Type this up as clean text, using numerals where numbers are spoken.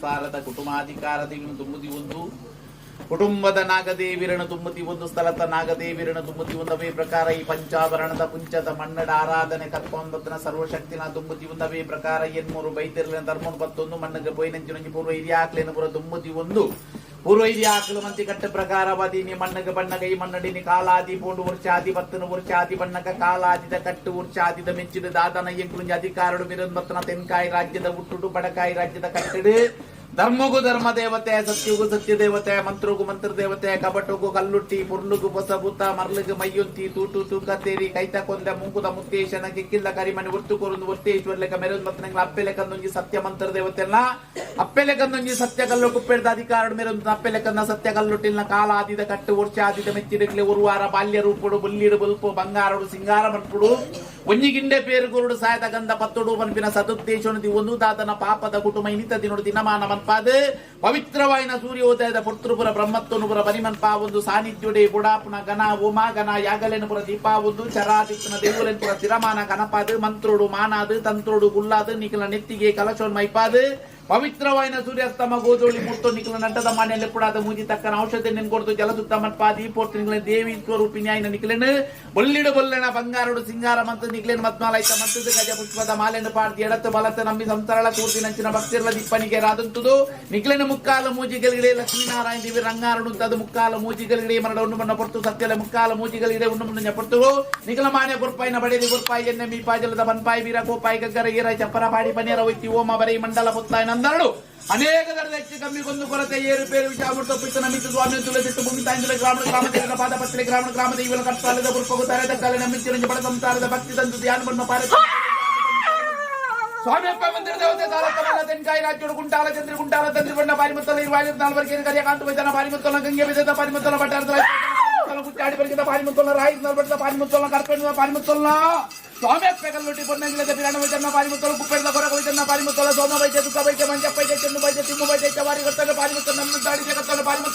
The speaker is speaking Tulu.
ಸಂಸಾರದ ಕುಟುಂಬಾಧಿಕಾರ ದೇವಿನ ತುಂಬುದಿ ಒಂದು ಕುಟುಂಬದ ನಾಗದೇವಿರಣ ತುಂಬುತಿ ಒಂದು ಸ್ಥಳದ ನಾಗದೇವಿರಣ ತುಂಬುತಿ ಒಂದವೇ ಪ್ರಕಾರ ಈ ಪಂಚಾಭರಣದ ಪುಂಚದ ಮಣ್ಣಡ ಆರಾಧನೆ ಕತ್ಪೊಂದತನ ಸರ್ವಶಕ್ತಿನ ತುಂಬುತಿ ಒಂದವೇ ಪ್ರಕಾರ ಎನ್ಮೂರು ಬೈತಿರ್ಲಿನ ಧರ್ಮನ್ ಪತ್ತೊಂದು ಮಣ್ಣಗೆ ಪೊಯ್ನಂಚಿನಂಜಿ ಪೂರ್ವ ಹಿರಿಯಾಕ್ಲೇನ ಪುರ ತುಂಬುತಿ ಒಂದು ಪೂರ್ವ ಹಿರಿಯಾಕ್ಲು ಮಂತಿ ಕಟ್ಟ ಪ್ರಕಾರವಾದಿ ನೀ ಮಣ್ಣಗ ಬಣ್ಣಗ ಈ ಮಣ್ಣಡಿನಿ ಕಾಲಾದಿ ಪೋಂಡು ವರ್ಷಾದಿ ಪತ್ತನ ವರ್ಷಾದಿ ಬಣ್ಣಗ ಕಾಲಾದಿದ ಕಟ್ಟು ವರ್ಷಾದಿದ ಮೆಚ್ಚಿದ ದಾದನ ಎಂಕುಲುಂಜಿ ಅಧಿಕಾರಡು ಮಿರನ್ ತೆನ್ಕಾಯಿ ರಾಜ್ಯದ ಹುಟ್ಟುಡು ಬಡಕಾಯಿ ರಾಜ್ಯದ ಕಟ್ಟಡು ಧರ್ಮಗೂ ಧರ್ಮ ದೇವತೆ, ಸತ್ಯಗೂ ಸತ್ಯ ದೇವತೆ, ಮಂತ್ರಗೂ ಮಂತ್ರ ದೇವತೆ, ಕಬಟಗೂ ಕಲ್ಲುಟ್ಟಿ, ಪುರ್ಲುಗು ಹೊಸಭೂತ, ಮರ್ಲುಗು ಮೈಯೊಂತಿ, ತೂಟು ತೂಕ ತೇರಿ, ಕೈತ ಕೊಂದ ಮುಂಕುದ ಮುತ್ತೇಶನ ಕಿಕ್ಕಿಲ್ದ ಕರಿಮಣಿ ಒರ್ತು ಕೊರೊಂದು ಒರ್ತೇಶ್ವರ ಲೆಕ್ಕ ಮೆರೊಂದು ಮತ್ತನಂಗ್ಲ ಅಪ್ಪೆಲೆ ಕಂದೊಂಜಿ ಸತ್ಯ ಮಂತ್ರ ದೇವತೆಲ್ಲ ಅಪ್ಪೆಲೆ ಕಂದೊಂಜಿ ಸತ್ಯ ಕಲ್ಲು ಕುಪ್ಪೆಡ್ದ ಅಧಿಕಾರ ಮೆರೊಂದು ಅಪ್ಪೆಲೆ ಕಂದ ಸತ್ಯ ಕಲ್ಲುಟ್ಟಿಲ್ನ ಕಾಲಾದಿದ ಕಟ್ಟು ವರ್ಷಾದಿದ ಮೆಚ್ಚಿಡಕ್ಲೆ ಉರುವಾರ ಬಾಲ್ಯ ರೂಪುಡು ಬುಲ್ಲಿಡು ಬುಲ್ಪು ಬಂಗಾರಡು ಸಿಂಗಾರ ಮನ್ಪುಡು ಒಂಜಿಗಿಂಡೆ ಪೇರು ಗುರುಡು ಸಾಯದ ಗಂಧ ಪತ್ತುಡು ಮನ್ಪಿನ ಸದುದ್ದೇಶನು ಒಂದು ದಾತನ ಪಾಪದ ಕುಟುಂಬ ಇನಿತ ದಿನೋಡು ದಿನಮಾನ ಮನ್ಪಾದ ಪವಿತ್ರವಾಯಿನ ಸೂರ್ಯೋದಯದ ಪುರ್ತೃಪುರ ಬ್ರಹ್ಮತ್ವನುಪುರ ಬನಿಮನ್ಪಾ ಒಂದು ಸಾನ್ನಿಧ್ಯುಡೆ ಬುಡಾಪುನ ಗಣ ಉಮಾ ಗಣ ಯಾಗಲೆನುಪುರ ದೀಪಾವೊಂದು ಚರಾದಿತ್ತನ ದೇವುಲೆನ್ಪುರ ಸ್ಥಿರಮಾನ ಗಣಪಾದು ಮಂತ್ರೋಡು ಮಾನಾದು ತಂತ್ರೋಡು ಗುಲ್ಲಾದು ನಿಖಲ ನೆತ್ತಿಗೆ ಕಲಶೋನ್ ಮೈಪಾದು ಪವಿತ್ರವಾಯಿನ ಸೂರ್ಯಾಸ್ತಮ ಗೋಧೂಳಿ ಮುಟ್ಟು ನಿಖಲ ನಟ್ಟದ ಮಾನ್ಯ ಪುಡಾದ ಮೂಜಿ ತಕ್ಕನ ಔಷಧಿ ನೆನ್ಕೊಡ್ತು ಜಲಸುತ್ತ ಮನ್ಪಾದಿ ಪೋರ್ತು ನಿಖಲ ದೇವಿ ಸ್ವರೂಪಿಣಿ ಆಯ್ನ ನಿಖಲೆನು ಬೊಲ್ಲಿಡು ಬೊಲ್ಲೆಣ ಬಂಗಾರುಡು ಸಿಂಗಾರ ಮಂತು ನಿಖಲೇನು ಮತ್ಮಾಲೈತ ಮಂತದ ಗಜ ಪುಷ್ಪದ ಮಾಲೆನು ಪಾಡ್ದಿ ಎಡತ್ತು ಬಲತ್ತ ನಂಬಿ ಸಂಸಾರಳ ಕೂರ್ತಿ ನಂಚಿನ ಭಕ್ತಿರ್ಲ ದಿಪ್ಪನಿಗೆ ರಾದಂತುದು ನಿಖಲೆನು ಮುಕ್ಕಾಲ ಮೂಜಿಗಳಿಗೆ ಲಕ್ಷ್ಮೀನಾರಾಯಣ ದೇವಿ ರಂಗಾರುಡು ಅಂತದು ಮುಕ್ಕಾಲ ಮೂಜಿಗಳಿಗೆ ಮರಡ ಉಣ್ಣು ಮಣ್ಣ ಪೊರ್ತು ಸತ್ಯಲ ಮುಕ್ಕಾಲ ಮೂಜಿಗಳಿಗೆ ಉಣ್ಣು ಮಣ್ಣ ಪೊರ್ತು ನಿಖಲ ಮಾನ್ಯ ಗುರ್ಪಾಯಿನ ಬಡೇರಿ ಗುರ್ಪಾಯಿ ಎನ್ನೆ ಮೀಪಾಜಲದ ಬನ್ಪಾಯಿ ವೀರ ಗೋಪಾಯಿ ಗಗ್ಗರ ಈರ ಚಪ್ಪರ ಪಾಡಿ ಪನೇರ ಒತ್ತಿ ಓಮ ಬರೈ ಮಂಡಲ ಪುತ್ತಾಯ ನಂದರಡು ಅನೇಕ ದರದ ಹೆಚ್ಚು ಕಮ್ಮಿ ಕೊಂದು ಕೊರತೆ ಏರು ಪೇರು ವಿಷಾಮೃತ ಪಿತ್ತ ನಮಿತು ಸ್ವಾಮಿ ತುಳಸಿಟ್ಟು ಭೂಮಿ ತಾಂಜಲ ಗ್ರಾಮಣ ಗ್ರಾಮ ದೇವರ ಪಾದ ಪತ್ರಿ ಗ್ರಾಮಣ ಗ್ರಾಮ ದೇವರ ಕಟ್ಟಾಲದ ಗುರುಪಗು ತರೆದ ಕಲೆ ನಮಿತ್ತಿರಂಜ ಬಡ ಸಂಸಾರದ ಭಕ್ತಿ ತಂದು ಧ್ಯಾನ ಬಣ್ಣ ಪಾರ ಸ್ವಾಮಿ ಅಪ್ಪ ಮಂದಿರ ದೇವತೆ ತಾರಕಮಲ್ಲ ತೆನ್ಕಾಯಿ ರಾಜ್ಯೋಡು ಗುಂಟಾಲ ಚಂದ್ರಿ ಗುಂಟಾಲ ತಂದ್ರಿ ಬಣ್ಣ ಪಾರಿಮತ್ತಲ ಇರುವಾಲಿ ನಾಲ್ವರ್ಗೆ ಕರಿಯ ಕಾಂತು ವೈದ್ಯನ ಪಾರಿಮತ್ತಲ ಗಂಗೆ ಬಿದ್ದ ಪಾರಿಮತ್ತಲ ಭಟ್ಟಾರ ಕುಟ್ಟಾಡಿ ಬರ್ಗಿದ ಪಾರಿಮತ್ತಲ ರಾಯಿ ನಲ್ಬಡ್ದ ಪಾರಿಮತ್ತಲ ಕರ್ಪೆಣ್ಣ ಪಾರಿಮತ್ತಲ ಸ್ವಾಮಿ ಅಪ್ಪ ಕಲ್ಲುಟ್ಟಿ ಪೊನ್ನಂಗಿಲದ ಬಿರಾಣ ವೈದ್ಯನ ಪಾರಿಮತ್ತಲ ಕುಪ್ಪೆಡ್ದ ಕೊರಗ ವೈದ್ಯನ ಪಾರಿಮತ್ತಲ ಸೋಮ ವೈದ್ಯ ದುಃಖ ವೈದ್ಯ ಮಂಜಪ್ಪ ವೈದ್ಯ ಚೆನ್ನು ವೈದ್ಯ ತಿಮ್ಮು ವೈದ್ಯ ಚವಾರಿ ಕರ್ತನ ಪಾರಿಮತ್ತಲ ನಮ್ಮ ದಾಡಿ ಜಗತ್ತನ ಪಾರಿಮತ್ತಲ.